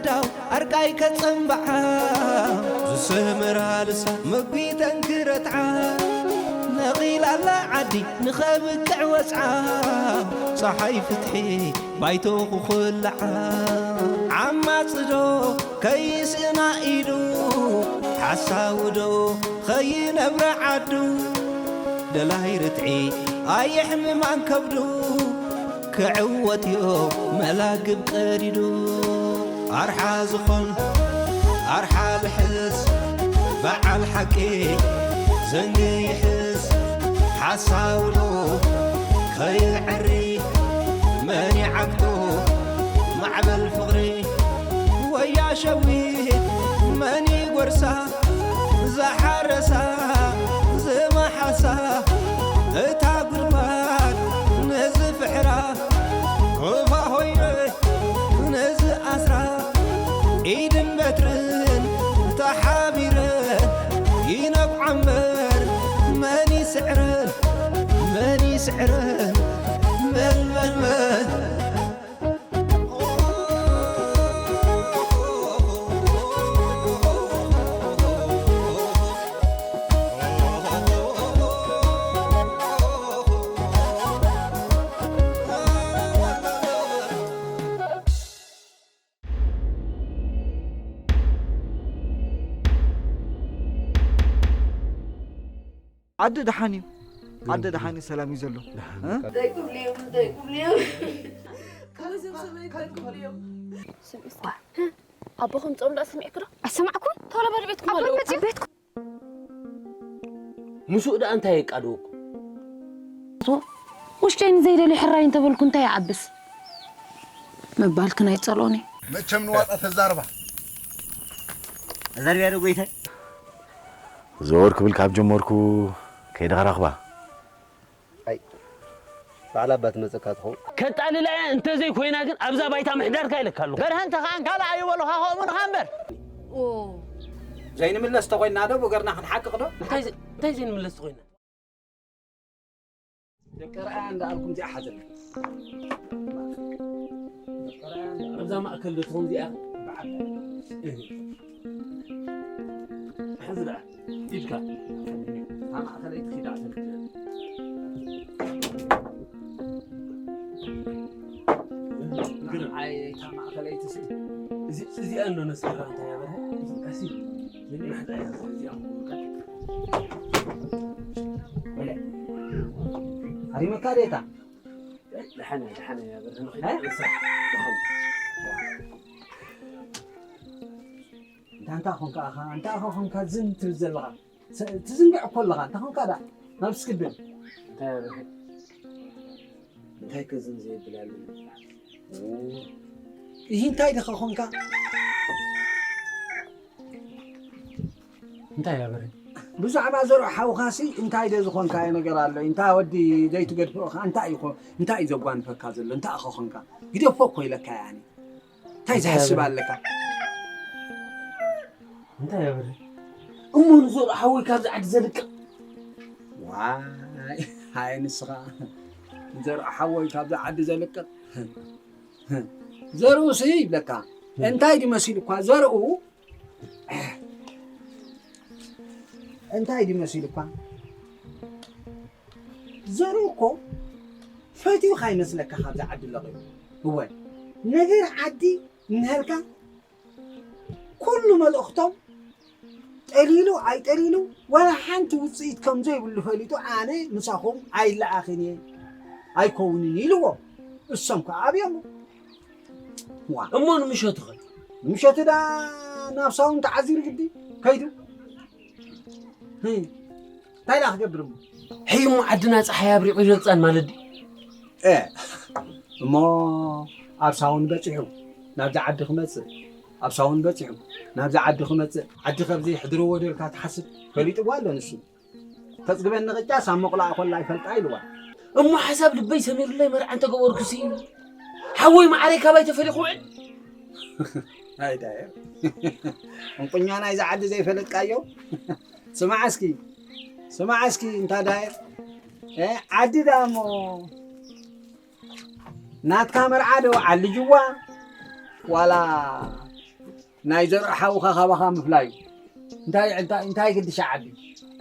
ዳው ኣርቃይ ከጸንብዓ ዝሰመራ ልሳ መጒተን ክረትዓ ነቒላ ኣላ ዓዲ ንኸብቅዕ ወጽዓ ጸሓይ ፍትሒ ባይቶ ክኹልዓ ዓማጽዶ ከይስእና ኢሉ ሓሳውዶ ኸይነብረ ዓዱ ደላይ ርትዒ ኣየሕምማን ከብዱ ክዕወት እዮ መላግብ ቀዲዱ ኣርሓ ዝኾን ኣርሓ ልሕስ በዓል ሓቂ ዘንጊ ይሕስ ሓሳውዶ ከይዕሪ መን ይዓግቶ ማዕበል ፍቕሪ ወያ ሸዊት መን ይጎርሳ ዝሓረሳ ዝመሓሳ እታ ጉድጓድ ነዚ ፍሕራ ሩባ ሆይነ ነዚ ኣስራ ኢድን በትርን ተሓቢረን ይነብዓ እምበር መን ይስዕረን መን ይስዕረን መን መን መን ዓዲ ደሓን እዩ። ዓዲ ደሓን እዩ፣ ሰላም እዩ ዘሎ። እ? እንታይ ክብሉ እዮም? እንታይ ክብሉ እዮም? ስምዒ እስካ። ኣቦኹም ጾም ደኣ ሰሚዕክ ዶ? ኣሰማዕኩን? ቶሎ በል ቤትኩም ኣቦ ኣለዉ። መጺኡ ቤትኩም። ምስኡ ደኣ እንታይ የቃድወኩም? ውሽጠይ ንዘይደልዩ ሕራይ እንተበልኩ እንታይ ይዓብስ? ምባልክን ኣይጸልኦን እየ። መቸም ንዋጣ ተዛርባ። ተዛርብያ ዶ ጎይታይ? ዘወር ክብል ካብ ጀመርኩ ከይደ ክረኽባ። ኣይ፣ በዓል ኣባ ትመጸካ ትኸውን። ከጣልላ እየ እንተዘይኮይና ግን ኣብዛ ባይታ ምሕዳርካ ኢለካ ኣለኹ። በርሀ እንተ ኸኣ ካልእ ኣይበሉኻ ከምኡ ንኻ እምበር። ኦ። ዘይንምለስ ተኾይንና ዶ ብገርና ክንሓቅቕ ዶ? እንታይ ዘ-፣ እንታይ ዘይንምለስ ተኾይንና? ደቂ ርኣያ እንዳኣልኩም እዚኣ ሓዘለይ። ኣብዛ ማእከል ዶ ትኾን እዚኣ? በዓል። እህ። ሕዚ ደኣ ኢድካ። እታ ማእከለይቲ ኪዳ። ግርም። ኣይ፣ እታ ማእከለይቲ ሲ-፣ እዚ-፣ እዚኣ እንዶ ነስራ እንታይ ያበረ? ቀሲ። ምን ይሕዳ እያ እዚኣ? ኣሪመካ ዴታ? ደሓን፣ ደሓን እያ፣ በርሀ ንኸይድ እ? ንሳ፣ ደሓን። እንታ፣ እንታ ኾንካ ኣኻ፣ እንታ ኣኻ ኾንካ ዝም ትብል ዘለኻ? ስ-፣ ትዝንግዕ እኮ ኣለኻ፣ እንታ ኾንካ ደኣ ናብ ስክድን። እንታይ በርሀ? እንታይ ከ ዝም ዘይብል ኣሎ? እሂ፣ እንታይ ዲኻ ኾንካ? እንታይ እያ በርሀ? ብዛዕባ ዘርኦ ሓውኻሲ እንታይ ዶ ዝኾንካዮ ነገር ኣሎ? እንታ ወዲ ዘይትገድፎ ኢኻ? እንታይ እዩ ኮ-፣ እንታይ እዩ ዘጓንፈካ ዘሎ? እንታይ ኢኻ ኾንካ? ግደፎ እኮ ኢለካ እየ ኣነ። እንታይ እንታይ ዝሓስብ እያ በርሀ? ኣለካ? እንታይ እያ በርሀ? እሞ ንዘርኦ ሓወይ ካብዚ ዓዲ ዘልቅቕ? ዋይ፣ ሃይ ንስኻ። ንዘርኦ ሓወይ ካብዚ ዓዲ ዘልቅቕ? ዘርኡሲ ይብለካ። እንታይ ድዩ መሲሉ እኳ ዘርኡ እንታይ ድዩ መሲሉ እኳ? ዘርኡ እኮ ፈትዩ ካይመስለካ ካብዛ ዓዲ ለቒቑ። እወ፣ ነገር ዓዲ እንሀልካ ኩሉ መልእኽቶም ጠሊሉ ኣይጠሊሉ ዋላ ሓንቲ ውጽኢት ከም ዘይብሉ ፈሊጡ ኣነ ምሳኹም ኣይለኣኽን እየ፣ ኣይከውንን ኢልዎም። እሶም ከኣ ኣብዮሞ። ዋ። እሞ ንምሸቱ ኸ? ንምሸቱ ደኣ ናብ ሳውን ተዓዚሩ ግዲ ከይዱ። ህይ፣ እንታይ ደኣ ክገብር እሞ? ሕይ እሞ ዓድና ጸሓይ ኣብሪቑ ይረግጸን ማለት ድዩ? እ፣ እሞ ኣብ ሳውን በጺሑ ናብዚ ዓዲ ክመጽእ፣ ኣብ ሳውን በጺሑ ናብዚ ዓዲ ክመጽእ፣ ዓዲ ከብዚ ሕድርዎ ዶ ኢልካ ትሓስብ? ፈሊጥዋ ኣሎ ንሱ። ተጽግበኒ ቅጫ ሳብ መቑላኣ ኮላ ይፈልጣ ኢልዋ። እሞ ሓሳብ ልበይ ሰሚሩለይ መርዓ እንተገበርኩሲ፣ ሓወይ መዓረይ ካባይ ተፈሊኹ ውዕል። ኣይ ዳየ። እንቁኛ ናይዚ ዓዲ ዘይፈለጥካዮ? ስማዕ እስኪ፣ ስማዕ እስኪ እንታ ዳየ። እ፣ ዓዲ ደኣ እሞ ናትካ መርዓ ዶ ዓልጅዋ ዋላ ናይ ዘርእ ሓውኻ ካባኻ ምፍላዩ እንታይ እንታይ እንታይ ግድሻ ዓቢ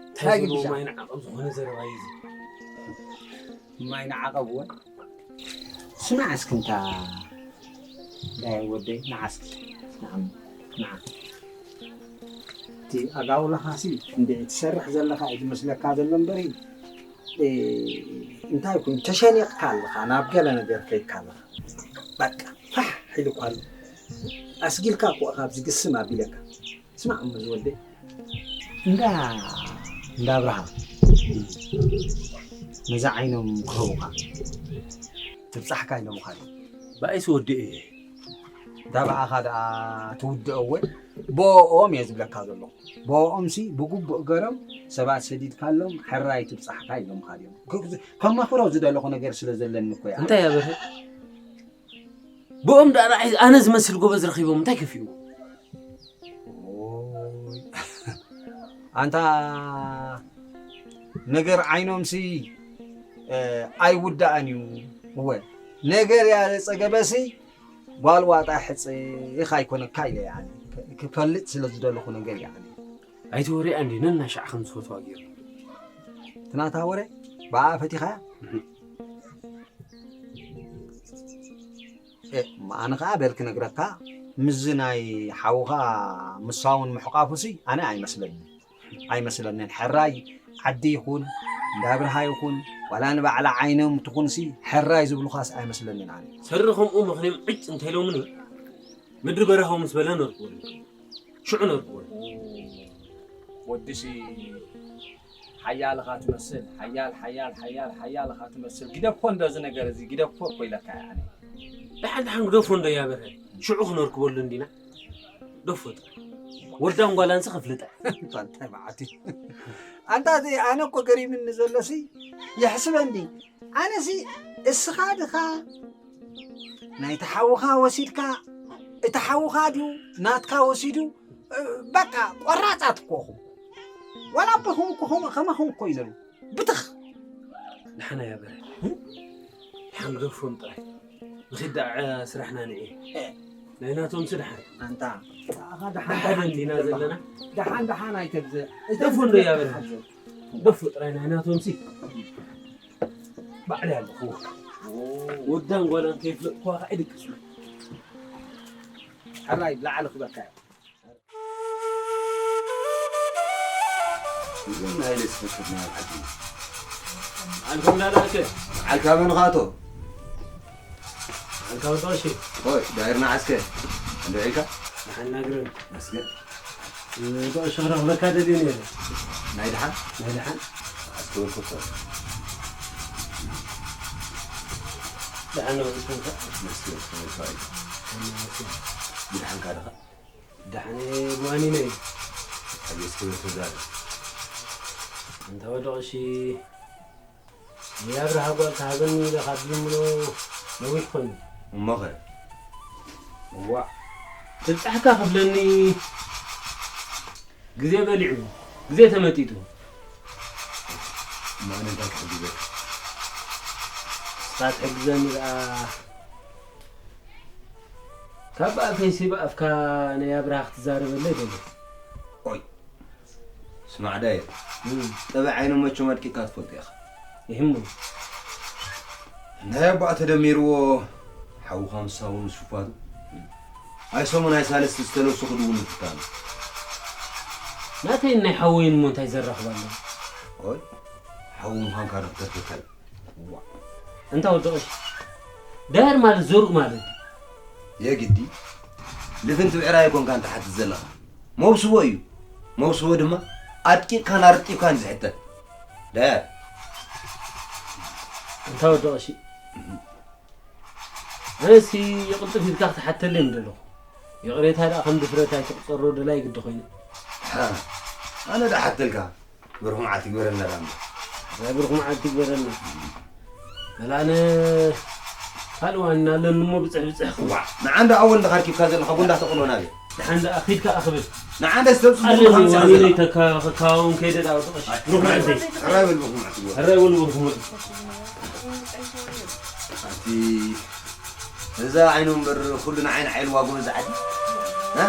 እንታይ እንታይ ግድሻ ማይ ንዓቐብ ዝኾነ ዘረባ እዩ። ማይ ንዓቐብ ወ ስማዕ እስክንታ ዳይ ወደይ ንዓስክ ንዓም ንዓ እቲ ኣጋውላኻሲ እንደ ትሰርሕ ዘለኻ እዩ ዝመስለካ ዘሎ እምበሪ እንታይ ኮይኑ ተሸኒቕካ ኣለኻ ናብ ገለ ነገር ከይካ ኣለኻ በቃ ፋሕ ኢልኳ ኣሎ ኣስጊልካ እኮ ካብዚ ግስም ኣቢለካ ስማዕ እሞ ዝወደይ እንዳ እንዳ ኣብርሃ ነዛ ዓይኖም ክህቡኻ ትብጻሕካ ኢሎምኻ እዮም። ብኣይሲ ወዲ እየ። እታ ብኣኻ ደኣ ትውድኦ እወ ብኦኦም እየ ዝብለካ ዘለኹ። ብኦኦም ሲ ብግቡእ ገሮም ሰባት ሰዲድካሎም ሕራይ ትብጻሕካ ኢሎምኻ ድዮም። ከማኽሮ ዝደለኹ ነገር ስለ ዘለኒ እኮ እየ። እንታይ እያ በርሀ? ብኦም ደኣ ረኣይ ኣነ ዝመስል ጎበዝ ረኺቦም እንታይ ከፊኡ? ኣንታ ነገር ዓይኖምሲ ኣይውዳእን እዩ እወ ነገር ያለ ጸገበሲ ጓል ዋጣ ሕጽ ኢኻ ኣይኮነካ ኢለ ያኒ ክፈልጥ ስለ ዝደለኹ ነገር ያኒ ኣይትወሪያ እንዲ ነናሻዕ ከም ዝፈትዋ ገይሩ ትናታ ወረ ብኣ ፈቲኻ ኣነ ከዓ በል ክነግረካ ምስዚ ናይ ሓውኻ ምሳውን ምሕቋፉሲ ኣነ ኣይመስለኒ ኣይመስለንን ሕራይ ዓዲ ይኹን እንዳብርሃ ይኹን ዋላ ንባዕላ ዓይኖም ትኹንሲ ሕራይ ዝብሉኻስ ኣይመስለንን ኣነ ሰሪ ከምኡ ምኽንዮም ዕጭ እንተኢሎምኒ ምድሪ በረሃው ምስ በለ ነርክቦ ሽዑ ነርክቦ ወድሲ ሓያል ኢኻ ትመስል ሓያል ሓያል ሓያል ሓያል ኢኻ ትመስል ግደፎ እንዶ እዚ ነገር እዚ ግደፎ እኮ ኢለካ እየ ኣነ ደሓን ደሓን ግደፎ እንዶ እያ በርሀ ሽዑ ክነርክበሉ እንዲና ደፎ ጥራይ ወዳን ጓላንሲ ክፍልጠ እንታይ መዓት እዩ ኣንታ እዚ ኣነ እኮ ገሪምኒ ዘሎሲ የሕስበኒ ኣነሲ እስኻ ድኻ ናይቲ ሓውኻ ወሲድካ እቲ ሓውኻ ድዩ ናትካ ወሲዱ በቃ ቆራፃት እኮኹም ዋላ ኣቦኹም እኮ ከማኹም እኮ ይነሩ ብትኽ ንሓና ያበረ ሓንገፎም ጥራይ ንኺድ ደኣ ስራሕና ንዒ ናይ ናቶም ስድሓን ኣንታ ኣኻ ደሓን ደሓን እንዲና ዘለና ደሓን ደሓን ኣይተብዝሕ እተፉ እንዶ ያበረ ደፉ ጥራይ ናይ ናቶም ሲ ባዕል ያለኹ ወዳን ጓላን ከይፍለጥኩዋ ከዓ ይድቅሱ ሕራይ ብላዕሊ ክበካ እዞም ናይ ለስፈከት ናይ ዓዲ ኣንቶም ዳዳከ ዓልካ መን ኻቶ ኣንካ ወጣ እሺ ኦይ ዳይርና ዓስከ እንዶ ዒልካ ንሓናግረን መስገን እዛ ሸኽራ ክበካ ደልዩ ነይረ። ናይ ደሓን? ናይ ደሓን? ኣስተውልኩ እኮ። ደሓን ነው እኮ። መስገን ተመልካዊ። ብድሓንካ ደኻ? ደሓን ብዋኒነ እዩ። ኣቤት ክብር ተዛረብ። እንተ ወደቕሺ ንያብርሃ ጓል ትሃበኒ ኢለ ካብ ዝምኖ ነዊሕ ኮይኑ። እሞኸ? እዋእ ትብጻሕካ ክብለኒ ግዜ በሊዑ ግዜ ተመጢጡ። እሞ ኣነ እንታይ ክሕግዘካ? ንስኻ ትሕግዘኒ ደኣ ካብ ኣፈይሲ ብኣፍካ ናይ ኣብርሃ ክትዛረበለይ ደሊ። ኦይ ስማዕ ዳየ፣ ጠበይ ዓይኖም መቸም ኣድቂቕካ ትፈልጦ ኢኻ። ይህሙ። ናይ ኣቦኣ ተደሚርዎ ሓውኻ ምሳውን ምስ ሽፋቱ ኣይ ሰሙን ኣይ ሳልስቲ ዝተነሱ ክድውሉ ፍታኑ። ናተይን ናይ ሓወይን እሞ እንታይ ዘራኽብ ኣሎ? ኦይ ሓው ምዃንካ ዶ ክተርፍካ እዩ? እንታ ወዲ ቀሺ ዳያር ማለት ዘሩእ ማለት የግዲ ልፍንቲ ብዕራይ ኣይኮንካን ትሓትት ዘለኻ። መውስቦ እዩ። መውስቦ ድማ ኣድቂቕካን ኣርጢብካን ዝሕተት። ዳያር። እንታ ወዲ ቀሺ ኣነሲ ይቕልጥፍ ኢልካ ክትሓተለይ ምደለኹ። ይቕሬታ ደኣ ከም ድፍረት ኣይትቑጸሮ ደላይ ግዲ ኮይኑ። ኣነ ደኣ ሓተልካ። ብሩኽ መዓልቲ ይግበረልና ዳሞ። ናይ ብሩኽ መዓልቲ ይግበረልና። መላነ ካልእ ዋና ኣለኒ እሞ ብፅሕ ብፅሕ ክዋ። ንዓንዳ ኣወል እንዳኻ ርኪብካ ዘለኻ ጎንዳ ተቕሎ ናበይ? ንዓንዳ ኣኺድ ከኣ ክብል። ንዓንዳ ዝተብፅ ኣለኒ ዋኒነይ ተካውን ከይደ ዳው ተቐሽ። ብሩኽ መዓልቲ። ሕራይ በል ብሩኽ መዓልቲ። ሕራይ በል ብሩኽ መዓልቲ። ኣቲ እዛ ዓይኑ እምበር ኩሉ ንዓይ ንዓይ ልዋጎ እዛ ዓዲ። እ?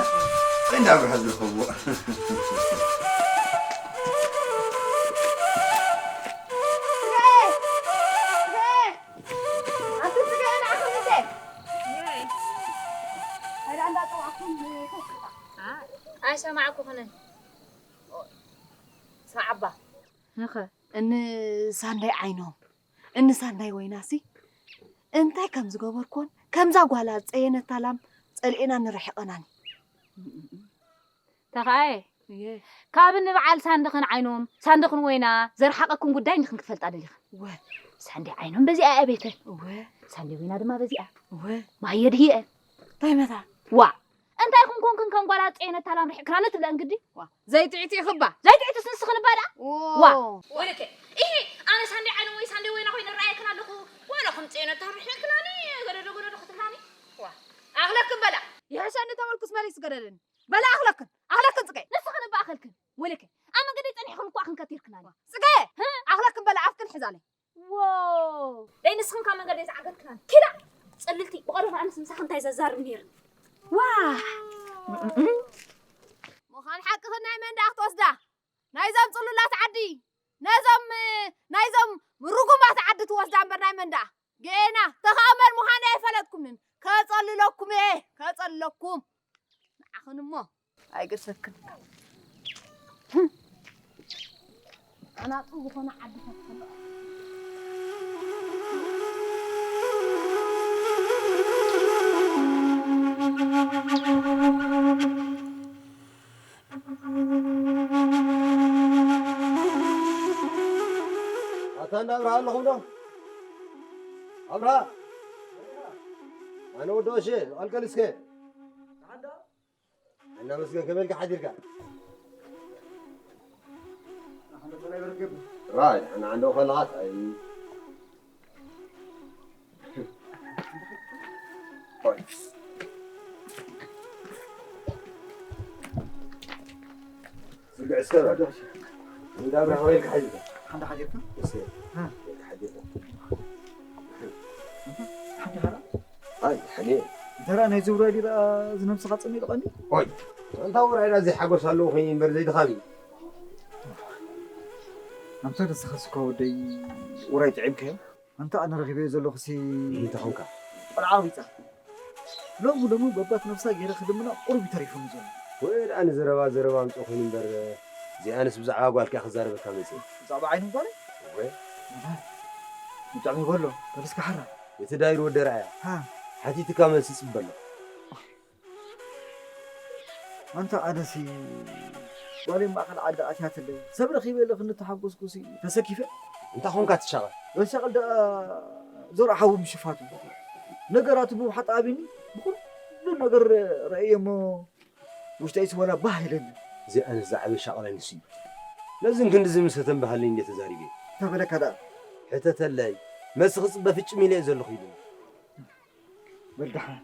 እንዳብርሃ ዝረኸብዎ። ኣይሰማዕኩኽን። ስማዕባ። እኸ። እኒ ሳንዳይ ዓይኖም፣ እኒ ሳንዳይ ወይናሲ፣ እንታይ ከም ዝገበርኩዎን፣ ከምዛ ጓላ ዝጸየነታ ላም ጸሊኤና ንርሕቐናኒ። ተኻኤ፣ እየ። ካብ ንበዓል ሳንድኽን ዓይኖም፣ ሳንድኽን ወይና ዘርሓቐኩም ጉዳይ ንኽን ክትፈልጣ ደሊኽን። ወ። ሳንዲ ዓይኖም በዚኣ እያ ቤተ። ወ። ሳንዲ ወይና ድማ በዚኣ። ወ። ማየ ድህየ። እንታይ መታ? ዋ። እንታይ ኹም ኮንክን ከም ጓላ ጸየነት ታላም ርሕቅራነ ትብለን ግዲ? ዋ። ዘይጥዕቲ ይኽባ። ዘይጥዕቲ ስንስኽን እባ ደኣ? ዎ። ዋ። ወልከ። ኢሂ፣ ኣነ ሳንዲ ዓይኖም ወይ ሳንዲ ወይና ኮይነ ራእየክን ኣለኹ። ዋላ ኹም ጸየነት ታም ርሕቅናኒ፣ ገደዶ ገደዶ ክትብላኒ። ዋ። ኣኽለክን በላ። ይሕሸኒ ተበልኩስ መሊስ ገደደኒ። በላ ኣኽለክን፣ ኣኽለክን ጽገ። ንስኽን እባ ኣኸልክን። ወልከ። ኣብ መንገዲ ጸኒሕኽን እኳ ክንከቲርክናኒ። ጽገ። ኣኽለክን በላ ኣፍክን ሕዛለይ። ዎ! ደይ ንስኽን ካብ መንገዲ ዝዓገትክናን። ኪዳ! ጽልልቲ፣ ብቐደም ኣነስ ምሳኺ እንታይ ዘዛርብ ነይርኒ። ዋ! ምዃን ሓቅኽን ናይ መንዳ ክትወስዳ? ናይዞም ጽሉላት ዓዲ፣ ነዞም፣ ናይዞም ርጉማት ዓዲ ትወስዳ እምበር ናይ መንዳ? ጌና፣ ተኻመን ምዃን ኣይፈለጥኩምን። ከጸልለኩም እየ፣ ከጸልለኩም። ንዓኽን እሞ ኣይገድፈክን። ኣናጹ ዝኾነ ዓድታት ከሎ። ኣታ እንዳ ኣብርሃ ኣለኹም ዶ? ኣብርሃ! ኣነ ወዲ ኦሼ፣ ቀልቀል እስከ። እናመስገን ከመይ ኢልካ ሓዲርካ? ራይ፣ ንዓንዶ ከለኻስ፣ ኣይ። ስግዕ እስከ በል። እንዳ ኣብርሃ ከመይ ኢልካ ሓዲርካ? ሓንዳ ሓዲርካ? እስከ፣ እ። ሓዲርካ። ሓንዳ ሓራ? ኣይ፣ ሕኔ። እንተ ደኣ ናይዚ ውራይ ደኣ እዚ ነብስኻ ጸሚሉ ቀኒ? ኦይ፣ ኣንታ ውራይና ዘይሓጎስ ኣለዎ ኾይኑ እምበር ዘይድኻም እዩ። ኣንታ ንስኻስ እኮ ወደይ ውራይ ጥዒምካዮ? ኣንታ ኣነ ረኺበዮ ዘለኹሲ እንታይ ኾንካ? ቆልዓ ኣቕቢጻ። ሎሚ ሎሚ በባት ነብሳ ገይረ ክድምና ቁሩብ እዩ ተሪፉኒ ዘሎ። ወይ ደኣ ንዘረባ ዘረባ ኣምጽኦ ኾይኑ እምበር፣ እዚኣንስ ብዛዕባ ጓልካ እያ ክዛረበካ መጽእ። ብዛዕባ ዓይኒ ጓለይ? እወ። ኣንታ፣ ብጣዕሚ በሎ፣ በል እስከ ሓራ። እቲ ዳይር ወዲ ርኣያ። ሃ። ሓቲትካ መልሲ ጽበሎ። ኣንታ ኣነሲ ጓለይ ማእኸል ዓዲ ኣትያትለይ። ሰብ ረኺበ ኢለ ክንተሓጎስኩሲ ተሰኪፈ። እንታይ ኾንካ ትሻቐል? ዘሻቕል ደኣ ዞር ሓዊ ምሽፋቱ። ነገራቱ ብውሓጥ ኣቢኒ ብኹሉ ነገር ረእየ እሞ ውሽጠይሲ ወላ ባህ ኢለኒ። እዚ ኣነስ ዝዓበየ ሻቕላይ ንሱ እዩ። ነዚ ክንድዚ ምስ ተተንበሃለይ እንዴ ተዛሪበ። እንታይ በለካ ደኣ? ሕተተለይ። መልሲ ክጽበ ፍጭም ኢለ እየ ዘለኹ ኢሉኒ። በል ደሓን።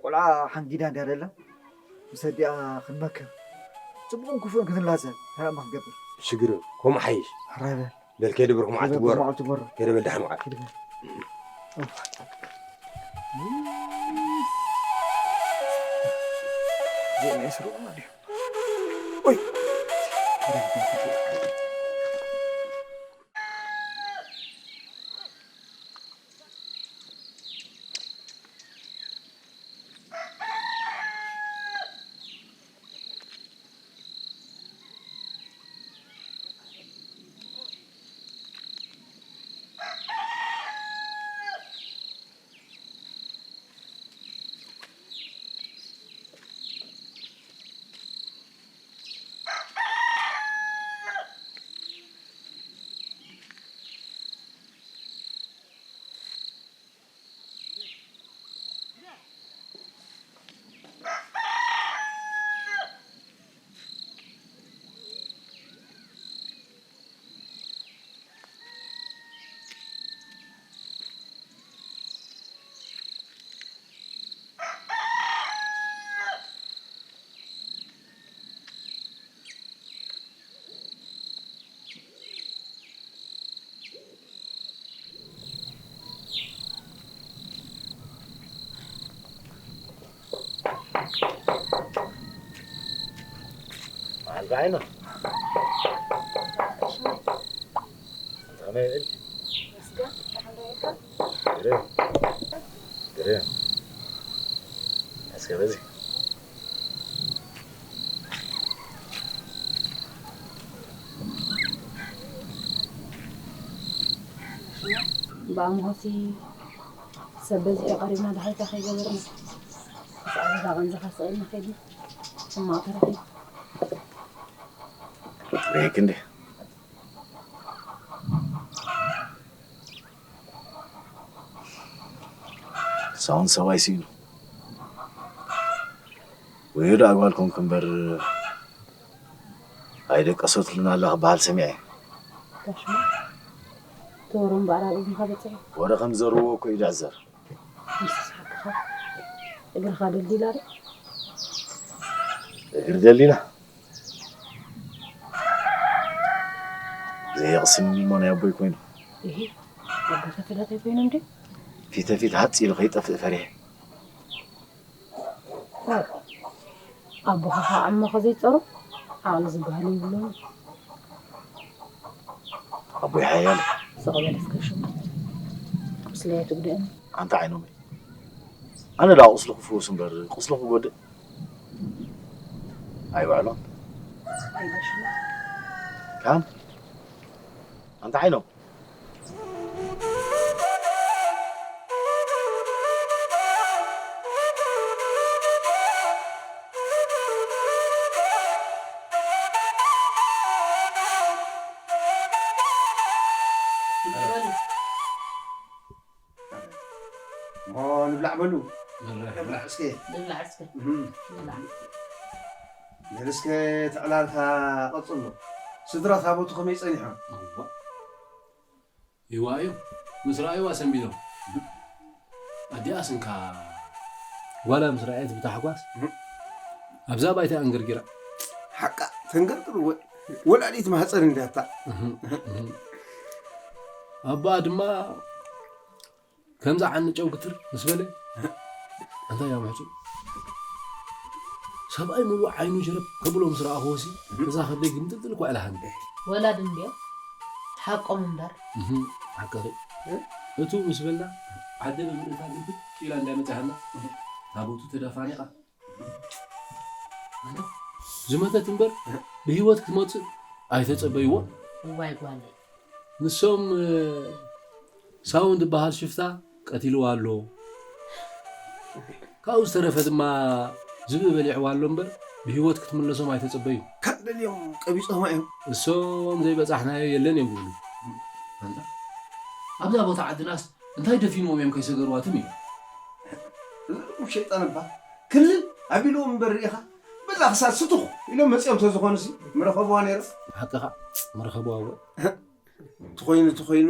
ቆልዓ ሓንጊዳ እንድያ ደላ፣ ምስ ኣዲኣ ክንመክር፣ ጽቡቕን ክፉእን ክንላዘብ፣ እንታይ እሞ ክንገብር? ሽግር፣ ከምኡ ሓይሽ። ሕራይ በል። በል ከይደ ብርኹም ዓልቲ ከይደ ጎሮ። ብርኹም ዓልቲ ጎሮ። ከይደ በል ደሓን ዋዕል። ከይደ በል። እዚኦም ኣይስርቑና ድዩ? ኦይ! ብዓይና። ከመይ ውዒልኪ? መስገን፣ ደሓን ዶ ውዒልካ? ግርም። ግርም። እስከ በዚ። ብኣምሆሲ ሰብ በዚሑ ቀሪብና ድሃይታ ከይገበርና። ምስ ኣበባ ቀንዝኻ ስቕ ኢልና ከይድና። ሕማቕ ተረኺቡ። ርሄክ እንዴ? ሳውን ሰብኣይ ስኢኑ። ወይ ደኣ ጓል ኮንክ እምበር ኣይደቀሰትሉን ኣላ ክበሃል ሰሚዐ። ጋሽማ፣ እቲ ወረ እምበኣር ኣብ እዝንኻ በጺሑ። ወረ ከም ዘርዎ እኮ እዩ ዝዕዘር። ንስስ ሓቅኻ። እግርኻ ደልዲላ ዶ? እግሪ ደሊላ? ዘየቕስን እሞ ናይ ኣቦይ ኮይኑ። እሂ፣ ኣቦታ ፈላጣይ ኮይኖም ድዮም? ፊተ ፊት ሃጽ ኢሉ ከይጠፍእ ፈሪሐ። ዋው፣ ኣቦኻ ኸዓ እሞ ከዘይጸሩ ዓቕሊ ዝበሃል የብሎምን። ኣቦይ ሓያል። ስቕ በል እስከ ሽሙ። ቁስለይ ኣይትጉድእኒ። ኣንታ ዓይኖመይ። ኣነ ደኣ ቁስሊ ክፍውስ እምበር ቁስሊ ክጎድእ ኣይውዕሎን። ኣይበሽሙ። ካን ኣንታ ዓይኖም። እሞ ንብላዕ በሉ። ንብላዕ እስከ። ንብላዕ እስከ። እህም። ንብላዕ። በል እስከ እቲ ዕላልካ ቀጽሎ። ስድራ ታቦቱ ከመይ ጸኒሖም? እዋ። ይዋእዩ ምስ ረኣዩዋ ሰንቢዶም። ኣዲኣስ እንካ ጓላ ምስ ረኣየት ብታሕጓስ እህም። ኣብዛ ባይታ ኣንገርጊራ። ሓቃ ተንገርግር ወ-፣ ወላዲት ማህፀን እንዲያታ። እህም፣ እህም። ኣቦኣ ድማ ከምዛ ዓኒ ጨው ግትር ምስ በለ፣ እንታይ እያ ምሕቱ? ሰብኣይ ሙሉእ ዓይኑ ጀረብ ከብሎ ምስ ረኣኽዎሲ፣ እዛ ከብደይ ግምጥልጥል እኳ ኢላሃኒ። ወላድ እንድዮም፣ ሓቆም እምበር። እህ፣ ሓቀኺ። እቱ ምስ በልና፣ ዓዲ ብምእንታ ግልብጥ ኢላ እንዳመጻሃና፣ ታቦቱ ተደፋኒቓ። ዝመተት እምበር ብህይወት ክትመጽእ ኣይተጸበይዎ። እዋይ ጓለይ። ንሶም፣ እ፣ ሳውን ዝበሃል ሽፍታ ቀቲልዋ ኣሎ። ካብኡ ዝተረፈ ድማ ዝብኢ በሊዕዋ ኣሎ እምበር ብህይወት ክትምለሶም ኣይተጸበዩ። ካብ ደልዮም ቀቢጾማ እዮም። እሶም ዘይበጻሕናዮ የለን እዮም ዝብሉ። ኣንታ፣ ኣብዛ ቦታ ዓድናስ እንታይ ደፊንዎም እዮም ከይሰገርዋ ትም ኢሉ? እዞም ሸይጣን እባ ክልል ኣቢልዎም እምበር ርኢኻ? በላ ክሳድ ስቱኽ ኢሎም መጺኦም ተዝኾኑሲ ምረኸብዋ ነይሮም። ሓቅኻ ምረኸብዋ እወ። ተኾይኑ ተኾይኑ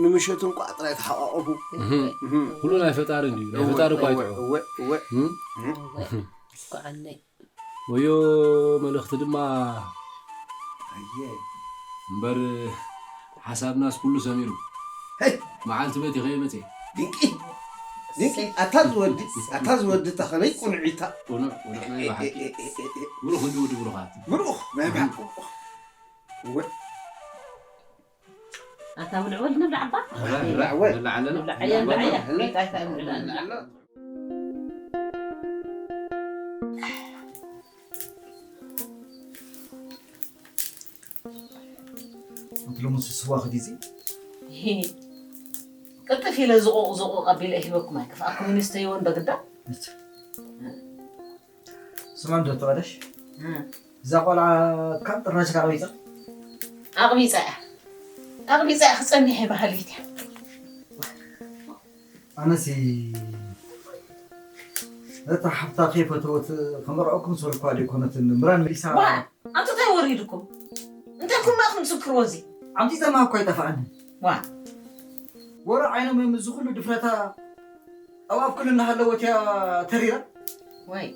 ንምሸቱ እንቋዕ ጥራይ ተሓቋቆፉ። እህ። እህ። ኩሉ ናይ ፈጣሪ እንድዩ። ናይ እወ፣ ፈጣሪ እኳ እወ፣ ኣይጥዑ። እወ፣ እወ። እም? እህ። እወ። እኮ ዓነይ። ወዮ መልእኽቲ ድማ ኣየ። እምበር ሓሳብናስ ኩሉ ሰሚሩ። ሄይ! መዓልቲ በቲ ከይመጸ። ድንቂ! ድንቂ! ኣታ ዝወዲ፣ ኣታ ዝወዲ እታ ከመይ ቁንዒታ። ቁኑዕ፣ ቁኑዕ ናይ ብሓቂ። ኤ፣ ኤ፣ ኤ፣ ኤ፣ ኤ። ብሩኽ እንዲ ወዲ ብሩኻት። ብሩኽ ናይ ብሓቂ። እወ። ኣታ ብልዕ ወዲ ንብላዕ እባ። ንብላዕ፣ ንብላዕ፣ ንብላዕ ኣለና። ንብላዕ፣ ኣያ፣ ንብላዕ፣ ኣያ። ንብላዕ። እንታይ፣ እንታይ ንብላዕ? ንብላዕ። ኣንቲ ሎሚ ስዋ ክዲዚ? ሂ። ቅልጥፍ ኢለ ዝቑቕ ዝቑቕ ኣቢለ ሂበኩም ኣይከፍኣኩም፣ ንስተይወን በግዳ። እት። ስማ እንዶ ተቐደሽ? እም። እዛ ቆልዓ ካብ ጥራሽ ካብ ኣቕቢጻ? ኣቕቢጻ እያ። ኣቕቢጻ እያ ክጸኒሕ እየ በሃሊት እያ። ኣነሲ ነታ ሓፍታ ከይፈተወት ክምርዐኩም ዝበልኳ ደይኮነትን ምራን መሊሳ። ዋ! ኣንቱ እንታይ ወሪድኩም? እንታይ ኩማ ኢኹም ትዝክርዎ እዚ? ዓምጺጸማ እኳ ኣይጠፍኣኒ። ዋ! ወረ ዓይኖም እዮም እዚ ኩሉ ድፍረታ ኣብ ኣፍ ክሉ እናሃለወት እያ ተሪራ። ወይ!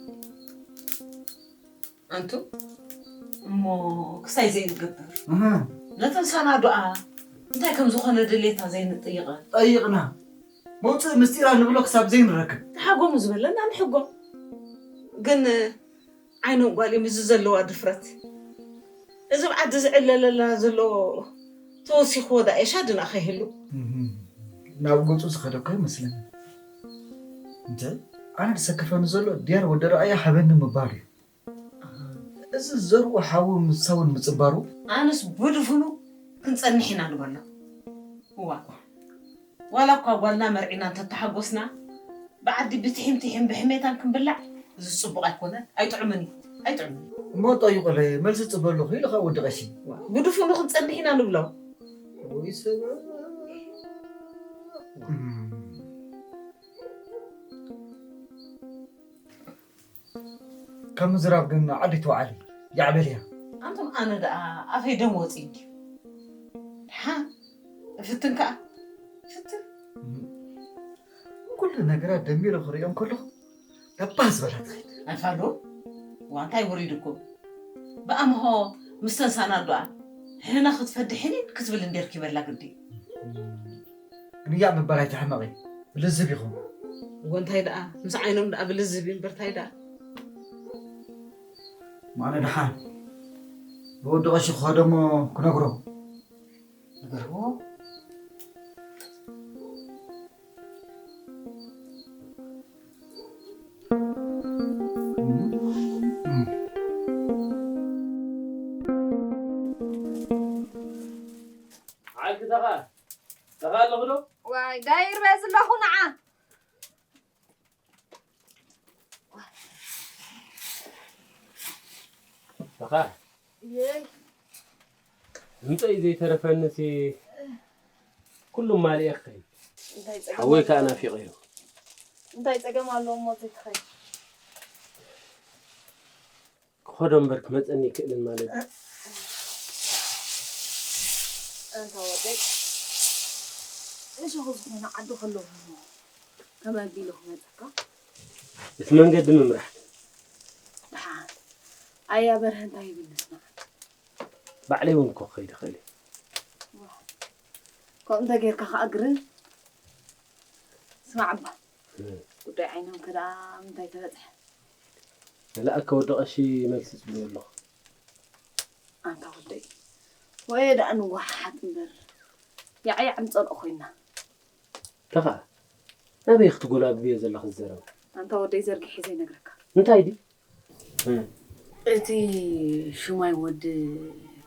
ኣንቱ እሞ ክሳይ ዘይንገብር። እህ። ነተን ሳናዱኣ እንታይ ከም ዝኾነ ድሌታ ዘይንጥይቐ። ጠይቕና። መውፅእ ምስጢራ ንብሎ ክሳብ ዘይንረክብ። ተሓጎሙ ዝበለና ንሕጎም። ግን ዓይኖም ጓል እዮም እዚ ዘለዋ ድፍረት። እዚ ኣብ ዓዲ ዝዕለለላ ዘሎ ተወሲኽዎ ዳ ኤሻ ድና ከይህሉ። እህም። ናብ ገጹ ዝኸደ እኮ ይመስለኒ። እንተ ኣነ ዝሰከፈኒ ዘሎ ድያር ወዲ ረኣያ ሃበኒ ምባል እዩ። እዚ ዘርኡ ሓዊ ምሳውን ምጽባሩ። ኣነስ ብድፍኑ ክንጸንሕ ኢና ንበሎ። እዋ፣ ዋላ እኳ ጓልና መርዒና እንተተሓጎስና፣ ብዓዲ ብትሒም ትሒም ብሕሜታን ክንብላዕ፣ እዚ ጽቡቕ ኣይኮነን፣ ኣይጥዑምን እዩ፣ ኣይጥዑምን እዩ። እሞ ጠይቑለይ፣ መልሲ ጽበ ኣለኹ ኢልኻ ወዲ ቀሺ። ብድፍኑ ክንጸንሕ ኢና ንብሎ። ወይ ሰብ። እም። ካብ ምዝራብ ግን ዓዲ ተወዓሊ፣ ያዕበል እያ። ኣንቱም ኣነ ደኣ ኣፈይ ደም ወጺ እንድዩ። ደሓን፣ እፍትን ከኣ፣ እፍትን። እም። ኩሉ ነገራት ደሚረ ክርእዮ እንከለኹ፣ ነባህ ዝበላ ትኸይድ። ኣይፋሉ፣ እዋ እንታይ ውሪድኩም? ብኣምሆ ምስ ተንሳና ዶኣ፣ ሕነ ክትፈዲ ሕኒን ክትብል እንዴ ርኪበላ ግዲ። እም። ግን እያ ምባል ኣይተሕመቒ፣ ብልዝብ ይኹን። እዎ እንታይ ደኣ፣ ምስ ዓይኖም ደኣ ብልዝብ እዩ እምበር እንታይ ደኣ። ማነ ደሓን፣ ብወዲ ቀሺ ክኸዶ እሞ ክነግሮ። ንገርዎ። ዓልኪ ተኻ፣ ተኻ ኣለኹ ዶ? ዋይ፣ ዳይር በዝ ኣለኹ ንዓ። ተኻ። እየይ። ህንፀይ ዘይተረፈንሲ ኩሉ ማልኤ ክኸይድ። እንታይ ጸገም ሓወይ ኣለዎ? ከኣ ናፊቐዮ። እንታይ ጸገም ኣለዎ እሞ ዘይትኸይድ? ክኸዶ እምበር ክመጸኒ ይክእልን ማለት እዩ። ኣንታ ወደይ፣ እሾኹ ዝኾነ ዓዲ ከለኹ እሞ ከመይ ኣቢሉ ክመጸካ? እቲ መንገዲ ምምራሕ። ደሓን። ኣያ በርሀ እንታይ ይብል ንስማዕ። ባዕለይ እውን እኮ ክኸይድ እኽእል እየ። ከምኡ እንተ ጌርካ ከኣ ግርም። ስማዕ እባ። እም። ጉዳይ ዓይኖም ከ ደኣ ምንታይ ተበጽሐ? ንለኣከ ወዲ ቀሺ መልሲ ጽበዮ ኣለኹ። ኣንታ ወደይ፣ ወየ ደኣ ንወሓሓት እምበር፣ ያዕያዕ ንጸልኦ ኮይንና። ተኻ፣ ናበይ ክትጎላብብዮ ዘለኺ ዘረባ? ኣንታ ወደይ ዘርጊሐ ዘይነግረካ። እንታይ ድዩ? እም። እቲ ሹማይ ወዲ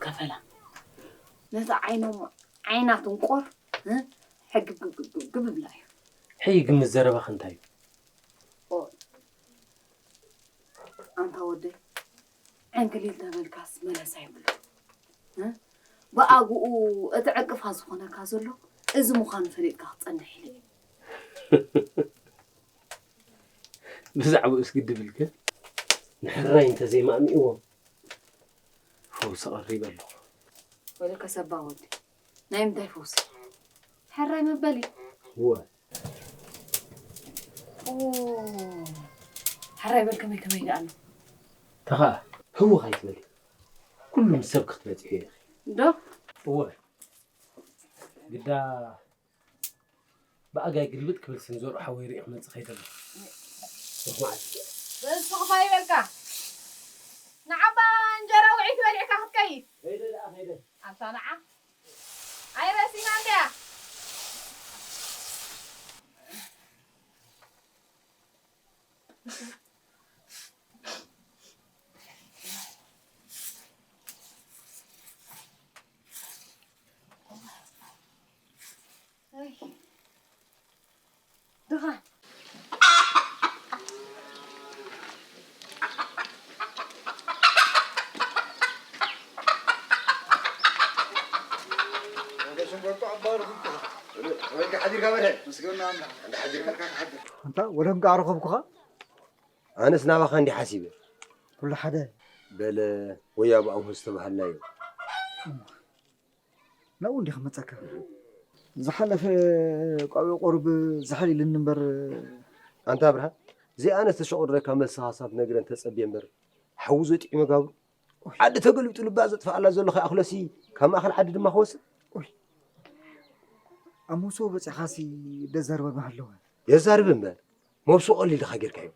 ከፈላ፣ ነቲ ዓይኖም ዓይና ትንቆር፣ እ? ሕግብ ግብ ግብ ግብ እብላ እዩ። ሕይ ግምት ዘረባኺ እንታይ እዩ? ኦ፣ ኣንታ ወደይ፣ ዕንክሊል ተበልካስ መለሳ የብሉን። እ? ብኣግኡ እቲ ዕቅፋ ዝኾነካ ዘሎ እዚ ምዃኑ ፈሊጥካ ክትጸንሕ ኢለ እየ። ብዛዕባኡ እስኪ ድብልከ ንሕራይ እንተዘይማእሚእዎም ፈውሲ ቀሪበ ኣለኹ። ወለከ ሰባ ወዲ፣ ናይ ምንታይ ፈውሲ? ሕራይ መበሊ? እወ። ኦ፣ ሕራይ በል ከመይ ከመይ ደኣ ኣሎ? ተኸኣ፣ ህውኽ ኣይትበሊ። ኩሉ ምስ ሰብ ክትበጽሑ ኢኺ። ዶ? እወ። ግዳ ብኣጋይ ግልብጥ ክብል ስንዘርኡ ሓወይ ርኢ ክመጽእ ከይደሎ። ንስማዓት። በዚ ስኽፋ ይበልካ። ንዓባ እንጀራ ውዒት በሊዕካ ክትከይድ። ከይደ ደኣ ከይደ። ኣንታ ንዓ። ኣይረሲና እንድያ። ድኻ። ኣንታ ወደም ከኣ ረኸብኩኻ። ኣነስ ናባኻ እንዲ ሓሲበ። ኩሉ ሓደ። በለ ወይ ኣብኡ ዝተባሃልናዮ። ናብኡ እንዲኻ መጸካ። ዝሓለፈ ቋቢው ቁሩብ ዝሕል ኢልኒ እምበር። ኣንታ ኣብርሃ፣ ዘይኣነ ዝተሸቑረካ መልስኻ ሳብ ነግረን ተጸብየ እምበር፣ ሓዊ ዘጥዒመ ጋብሩ። ዓዲ ተገልቢጡ ልባ ዘጥፍኣላ ዘሎ ከይኣኽሎሲ፣ ካብ ማእኸል ዓዲ ድማ ክወስድ? ኡይ። ኣብ መውስቦ በጺኻሲ ደዘርበ ምሃለወ። የዛርብ እምበር፣ መውስቦ ቀሊል ድኻ ጌርካዮ?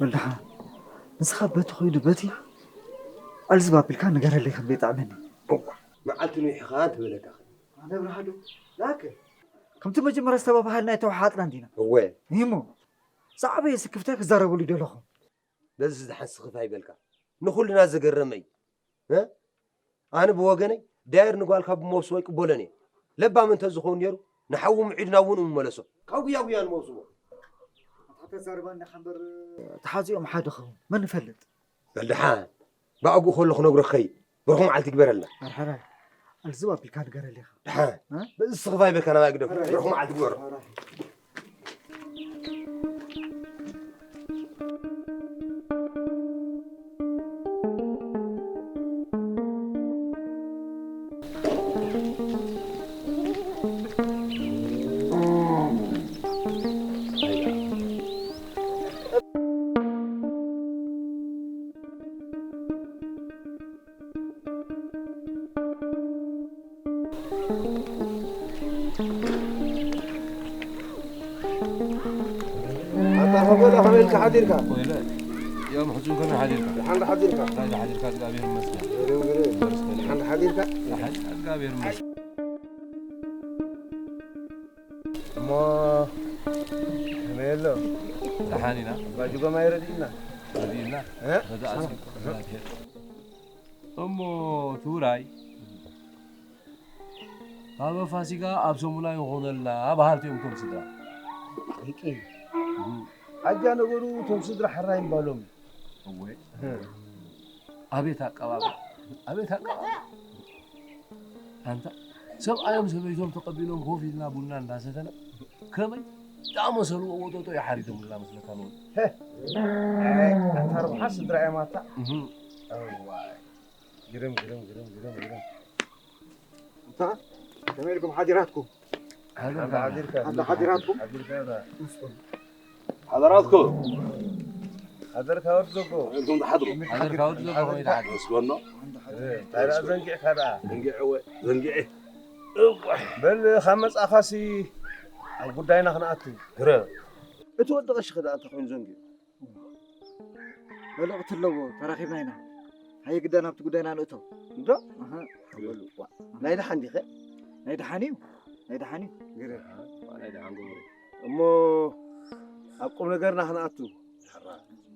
ወልደሓ፣ ንስኻ በቲ ኮይኑ በቲ ኣልዝብ ኣቢልካ ንገረለይ ከም ዘይጥዕመኒ። እዋ፣ መዓልቲ ንውሒኻ እንተበለካ። ኣነ ብርሃዱ፣ ላከ። ከምቲ መጀመርያ ዝተባባሃልና ኣይተወሓጥና እንዲና። እወ። እሞ፣ ዝዓበየ ስክፍታይ ክዛረበሉ ይደለኹ። በዚ ዝደሓን ስኽፍ ኣይበልካ። ንኹልና ዘገረመ እዩ። እ? ኣነ ብወገነይ፣ ዳየር ንጓልካ ብመውስቦ ኣይቅበሎን እየ። ለባም እንተዝኸውን ነይሩ፣ ንሓዉ ምዒድና እውን ምመለሶ። ካብ ጉያ ጉያ ንመውስቦ። ኣታ ተዛርባ እንዲኻ እምበር፣ ተሓዚኦም ሓደ ኸውን። መን ይፈልጥ? በል ደሓን፣ ብኣግኡ ከሎ ክነግሮ ክኸይድ። ብሩኽ መዓልቲ ግበረልና። ኣርሓራይ፣ ኣልዝብ ኣቢልካ ንገረለይ ኢኻ። ደሓን፣ እ? በዚ ስኽፍ ኣይበልካ ናባይ ግደፍ። ኣርሓራይ። ብሩኽ መዓልቲ ግበሮ። ኣርሓራይ። ኣታ ኸበላ ከመይ ኢልካ ሓዲርካ? ኮይለ፣ ያው ምሕጹን ከመይ ሓዲርካ? ደሓን ዶ ሓዲርካ? እንታይ ዶ ሓዲርካ? እግዚኣብሔር ይመስገን። ግርም፣ ግርም። ይመስገን። ደሓን ዶ ሓዲርካ? ደሓን፣ እግዚኣብሔር ይመስገን። እሞ ከመይ ኣሎ? ደሓን ኢና። ኣባ ጅጎማ ይረድእና። ረድእና። እ? ረዳእሲ ሰላም። እግዚኣብሔር። እሞ እቲ ውራይ፣ ባበ ፋሲካ ኣብ ሰሙና ይኾነልና በሃልቲ እዮም እቶም ስድራ። ደቂ፣ እም። ኣጃ ነገሩ እቶም ስድራ ሕራይ ምባሎም። እወ። እም። ኣቤት ኣቀባበል፣ ኣቤት ኣቀባበል። ኣንታ ሰብኣዮም ሰበይቶም ተቐቢሎም ኮፍ ኢልና ቡና እንዳሰተና ከመይ ዳመሰልዎ ወጠጦ ይሓሪቶምልና መስለካ ነው። ሄ፣ ኣይ፣ ኣታ ርብሓ ስድራ እዮም ኣታ። እም። እዋይ። ግርም፣ ግርም፣ ግርም፣ ግርም፣ ግርም። እንታ፣ ከመይ ኢልኩም ሓዲራትኩም? ሓዲርካ። ሓዲርካ። ሓዲራትኩም? ሓዲርካ ኢኻ። ሓደራትኩም። ሓደርካ ወዲ ዘጎ። እንቱም ትሓድሩ። ሓደርካ ወዲ ዘጎ፣ ከመይ ትሓድሩ? መስገኖ። እ፣ እንታይ ደኣ ዘንጊዕካ ደኣ? ዘንጊዐ ወ-፣ ዘንጊዐ። እዋይ። በል፣ ካብ መጻእኻሲ ኣብ ጉዳይና ክንኣቱ። ግረ። እቲ ወዲ ቀሺ ከ ደኣ እንታይ ኮይኑ ዘንጊዑ? መልእኽቲ ኣለዎ፣ ተራኺብና ኢና። ሃየ ግዳ ናብቲ ጉዳይና ንእቶ። እንዶ? ኣሃ። በሉ፣ ዋ። ናይ ደሓን ዲኸ? ናይ ደሓን እዩ። ናይ ደሓን እዩ። ግረ። ዋ፣ ናይ ደሓን ግበሩ። እሞ ኣብ ቁም ነገርና ክንኣቱ። ሕራ።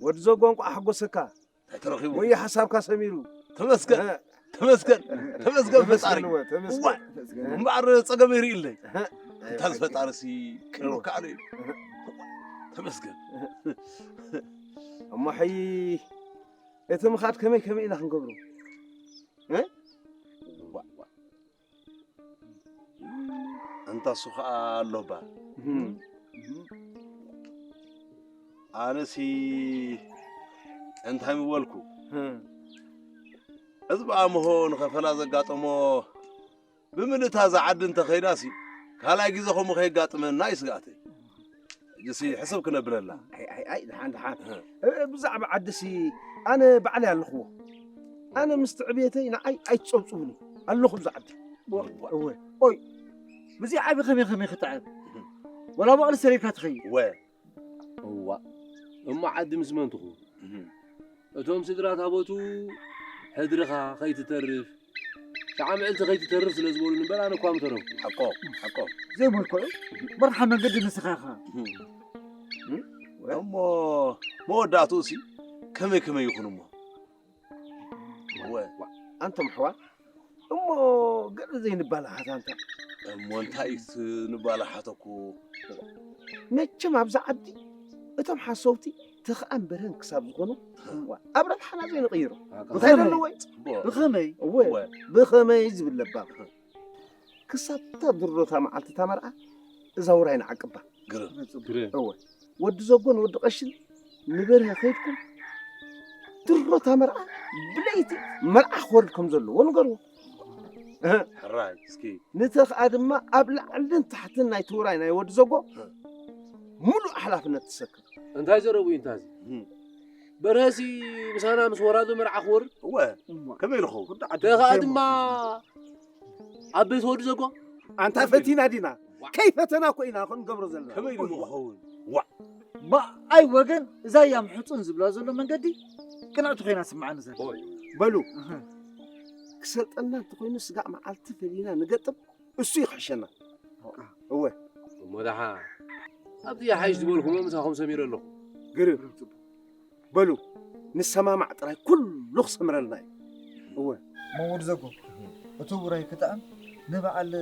ወዲ ዘጎ እንቋዕ ሓጎሰካ። እንታይ ተረኺቡ? ወይ ሓሳብካ ሰሚሩ። ተመስገን። እ። ተመስገን። ተመስገን ፈጣሪ። ተመስገን እወ፣ ተመስገን። ዋ። ተመስገን። እምበኣር ጸገመይ ርእይለይ። እህ። እንታይ ፈጣርሲ ክረብካ ኣለ እዩ። እህ። ተመስገን። እሞ ሕይ እቲ ምኻድ ከመይ ከመይ ኢና ክንገብሮ? እ? ዋ፣ ዋ። እንታ እሱ ኸኣ ኣሎ እባ። እህ። ኣነሲ እንታይ ምበልኩ? እህ። እዚ ብኣምሆ ንኸፈላ ዘጋጠሞ ብምልእታ እዛ ዓዲ እንተኸይዳሲ፣ ካልኣይ ግዜ ከምኡ ከየጋጥመና እዩ ስግኣተይ። ሕጂሲ ሕስብ ክነብለላ። ኣይ፣ ኣይ፣ ኣይ፣ ደሓን፣ ደሓን። እህ። እ፣ ብዛዕባ ዓድሲ ኣነ ባዕለይ ኣለኽዎ። ኣነ ምስቲ ዕብየተይ ንዓይ ኣይትጸብጽቡኒ። ኣለኹ ብዛ ዓዲ። እወ። ኦይ፣ ብዚ ዓቢ ከመይ ከመይ ክትዕብ? እህ። ወላ በቕሊ ሰሪርካ ትኸይድ? እወ። እዋ፣ እሞ ዓዲ ምስ መን ትኹን? እህ። እቶም ስድራ ታቦቱ ሕድርኻ ከይትተርፍ፣ ሸዓ ምዕልቲ ከይትተርፍ ስለ ዝበሉኒ እምበር ኣነ እኳ ምተረፍኩ። ሓቆም፣ ሓቆም። ዘይበልኮ እዩ። በርሓ መንገዲ ንስኻ ኢኻ። እህ። እም? እሞ መወዳእትኡሲ ከመይ ከመይ ይኹን እሞ? እወ። ኣንቶም ኣሕዋት፣ እሞ ገለ ዘይንባላሓት ኣንታ። እሞ እንታይ እዩ እቲ ንባላሓተኩ? መቸም ኣብዛ ዓዲ እቶም ሓሰውቲ ተኽኣን በርሀን ክሳብ ዝኾኑ፣ እዋ፣ ኣብ ረብሓና ዘይንቕይሮ። ኣታ እንታይ ከመይ? ዘለዎ እዩ? ጽቡቕ። ብኸመይ? እወ፣ እወ። ብኸመይ ዝብል ለባም። ክሳብ እታ ድሮታ መዓልቲ እታ መርዓ እዛ ውራይ ንዓቅባ። ግርም። ግርም። እወ። ወዲ ዘጎን ወዲ ቀሽን ንበርሀ ከይድኩም ድሮታ መርዓ ብለይቲ መርዓ ክወርድ ከም ዘለዎ ንገርዎ። እህ። ሕራይ፣ እስኪ። ንተኽኣ ድማ ኣብ ላዕልን ታሕትን ናይቲ ውራይ ናይ ወዲ ዘጎ እህ። ሙሉእ ሓላፍነት ትሰክም። እንታይ ዘረቡ እዩ እንታዚ? እህ። በርሀሲ ምሳና ምስ ወራዶ መርዓ ክወርድ? እወ። እሞ። ከመይ ኢልኹም? ተኽኣ ድማ ኣብ ቤት ወዲ ዘጎ? ኣንታ ፈቲና ዲና? ዋ። ከይፈተና እኮ ኢና ክንገብሮ ዘለና። ከመይ ኢሉ ክኸውን? ዋ። ብኣይ ወገን እዛ እያ ምሕጹን ዝብላ ዘሎ መንገዲ ቅንዕቲ ኮይና ስምዓኒ ዘላ። ኦይ። በሉ፣ ክሰልጠና እንተኾይኑ ስጋዕ መዓልቲ ፈሊና ንገጥም፣ እሱ ይኽሕሸና። እወ። እሞ ደሓ፣ ኣብቲ ይሓይሽ ዝበልኩሞ ምሳኹም ሰሚረ ኣለኹ። ግርም። በሉ፣ ንሰማማዕ ጥራይ ኩሉ ክሰምረልና እዩ። እወ። መወድ ዘጎ፣ እቲ ውራይ ክጥዕም ንበዓል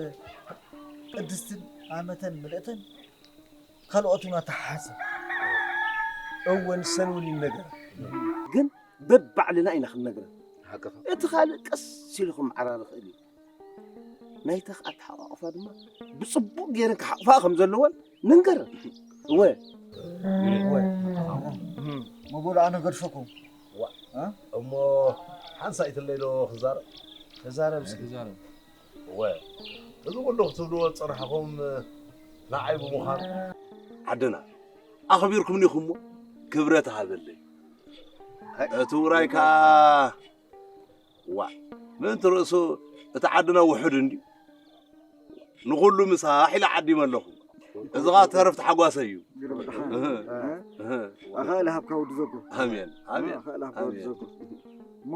ቅድስትን ዓመተን ምልእተን ካልኦት እውን ኣተሓሓሰ። እወ፣ ንሰን እውን ይነገር። ግን በባዕልና ኢና ክንነግረን። ሓቅኻ። እቲ ካልእ ቀስ ኢሉ ክመዓራረ ይኽእል እዩ። ናይታ ኣተሓቋቑፋ ድማ ብጽቡቕ ገይረን ክሓቑፋ ከም ዘለወን ንንገረን። እወ። እወ። መበሉ ኣነ ገድፈኩም። ዋ። እ? እሞ ሓንሳእ ኣይትለይ ዶ ክዛረብ? ተዛረብ እስኪ። ተዛረብ። እወ። እዚ ኩሉ ክትብልዎ ዝጸናሕኹም ንዓይ ብምዃን ዓድና ኣኽቢርኩምኒ ኢኹም እሞ ክብረት ሃበለይ። እቲ ውራይ ከኣ ዋ፣ ምእንቲ ርእሱ እቲ ዓድና ውሑድ እንድዩ። ንኹሉ ምሳሕ ኢለ ዓዲመ ኣለኹ። እዚ ኸኣ ተረፍ ተሓጓሰ እዩ። እህ፣ እህ። ኣኻእል ሃብካ ወዲ ዘጎ። ኣሜን፣ ኣሜን፣ ኣኻእል ሃብካ ወዲ ኣሜን። ዘጎ። እሞ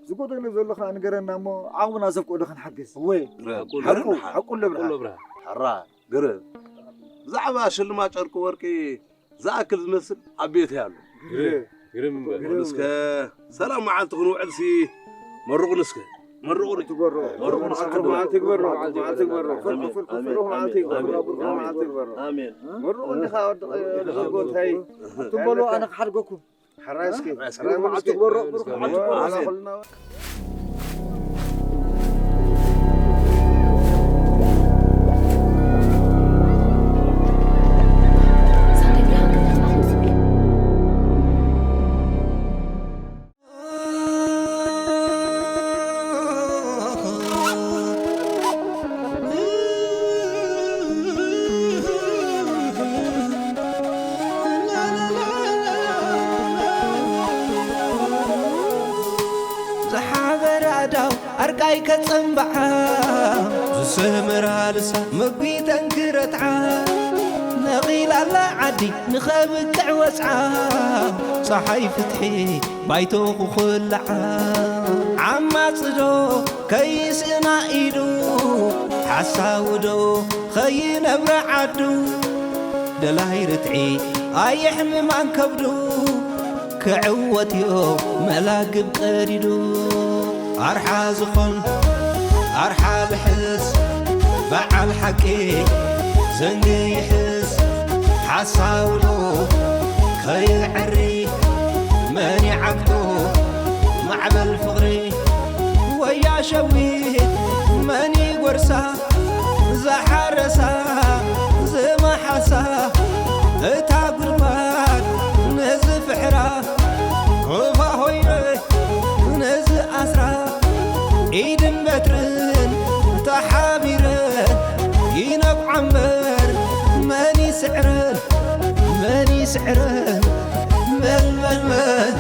ዝጎደሎ ዘሎ ኸኣ ንገረና እሞ ዓቕምና ዘብቅዖ ዶ ክንሓግዝ? እወ። ግርም፣ ሓቁ፣ ግርም ሓቁ። ሓቁ ለብርሃ። ሓቁ ለብርሃ። ሓራ፣ ግርም። ብዛዕባ ሽልማት ጨርቂ ወርቂ ዝኣክል ዝመስል ኣብ ቤተይ ኣሎ። ግርም፣ ግርም እምበር። ግርም። እስከ ሰላም መዓልቲ ክንውዕል ሲ መርቑኒ እስከ። መርቑኒ። ትግበሮ። መርቑኒ እስከ። ብሩኽ መዓልቲ ይግበሮ። ብሩኽ መዓልቲ ይግበሮ። ኣሜን። ፍልፍል ፍልፍል ብሩኽ መዓልቲ ይግበሮ። ኣሜን። ብሩኽ መዓልቲ ይግበሮ። ኣሜን። መርቑኒ ኸኣ ወዲ ዘጎ እንታይ? ትበልዎ ኣነ ክሓድገኩም። ሕራይ እስኪ። ሕራይ እስኪ። ሕራይ ብሩኽ መዓልቲ ይግበሮ። ብሩኽ መዓልቲ ይግበሮ። ኣሜን። ዝሓበረ ኣዳው ኣርቃይ ከጸምብዓ፣ ዝሰመራ ልሳ ምግቢ ተንክረትዓ፣ ነቒላላ ዓዲ ንኸብቅዕ ወጽዓ፣ ጸሓይ ፍትሒ ባይቶ ክኹልዓ፣ ዓማጽዶ ከይስእና ኢዱ፣ ሓሳውዶ ከይነብረ ዓዱ፣ ደላይ ርትዒ ኣየሕምማን ከብዱ፣ ክዕወትዮ መላግብ ቀዲዱ። ኣርሓ ዝኾን ኣርሓ ልሕስ፣ በዓል ሓቂ ዘንጊ ይሕስ፣ ሓሳውዶ ከይዕሪ መን ይዓግቶ፣ ማዕበል ፍቕሪ ወያ ሸዊት መን ይጎርሳ፣ ዝሓረሳ ዝመሓሳ እታ ጉድጓድ ነዚ ፍሕራ፣ ኮፋ ሆይነ ነዚ ኣስራ፣ ኢድን በትርን ተሓቢረን ይነብዓ እምበር መን ይስዕረን፣ መን ይስዕረን፣ መን፣ መን፣ መን